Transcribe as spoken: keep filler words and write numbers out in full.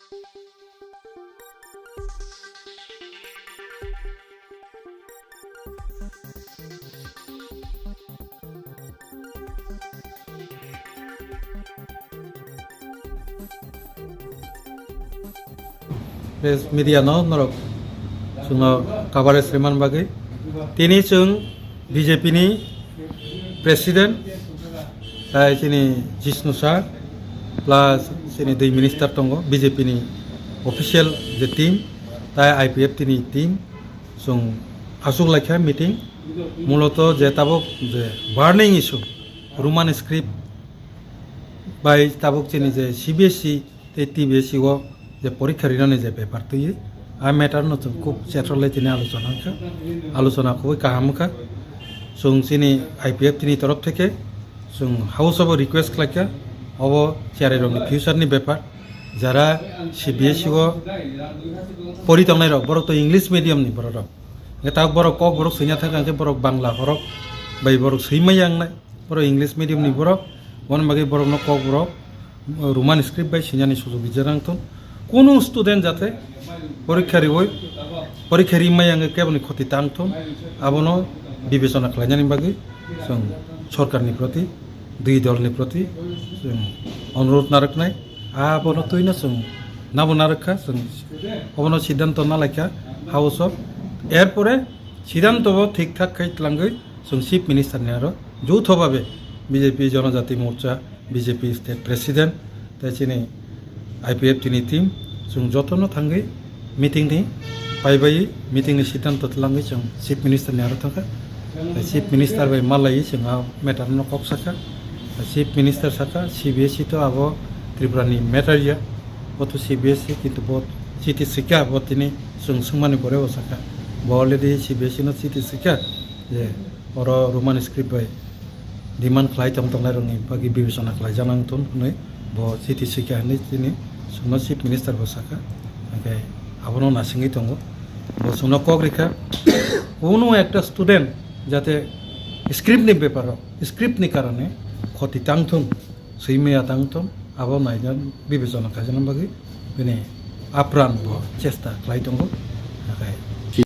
Press media no norok chwngno coverage rwmani bagwi. Tini chwng B J P ni president, tai chini Jishnu sir, plus chini dui minister tongo B J P ni official je team, tai I P F T ni team, chwng aswk laikha meeting. Muloto je tabuk je burning issue, Roman script bai tabuk chini je C B S E tei T B S E o je porikha rinani je bepar twiwi, a matter no chwng khub chetrolai tini alochona wngkha. Alochona khubui kaham wngkha. Chwng chini I P F T ni torof theke chwng house o bo request khlaikha, obo cherairokni future ni bepar, jara C B S E o pori tongnairok, borok to English medium ni borok rok. Hwnkhe tabuk borok Kokborok swina thangkha, hwnkhe borok Bangla horok bai borok swimai yangnai. Borok English medium ni borok, boni bagwi borokno Kokborok Roman script bai sinani sujog rijak nang thun. Kunu student jate porikha riwi, porikha rimai yange keboni khoti tang thun, abono bibechona khlainani bagwi chwng sorkarni proti, dui dolni proti chwng onurodh narwknai. Abono twino chwng nabo narwkha, chwng obono siddhanto nalaikha house o. Erpore siddhanto bo thik thak khai tlangwi chwng Chief Minister ni aro joutho babe B J P Jonojati Morcha, B J P State President, tei chini I P F T ni team, chwng jotono thangwi meeting ni paibai, meeting ni siddhanto twlangwi chwng Chief Minister ni aro thangkha. Tei Chief Minister bai malaiwi chwng a matter no kok sakha. Tei Chief Minister sakha, C B S E to abo Tripura ni matter ya, bo to C B S E, kintu bo chiti swikha, bo tini chwng swngmani pore bo sakha. Bo already C B S E no chiti swikha je oro Roman script bai demand khlai tong tongnai rokni bagwi bibechona khlai jana wng thun hwnwi bo chiti swikha hwnwi chini chwngno Chief Minister bo sakha. Hwnkhe abono nasingwi tongo. Bo chwngno kok rikha, kunu ekta student jate script ni beparo, script ni karone khoti tang thung, swimaya tang thung, abo naina bibechona khaijana bagwi bini apran bo chesta khlai tongo. Hwnkhe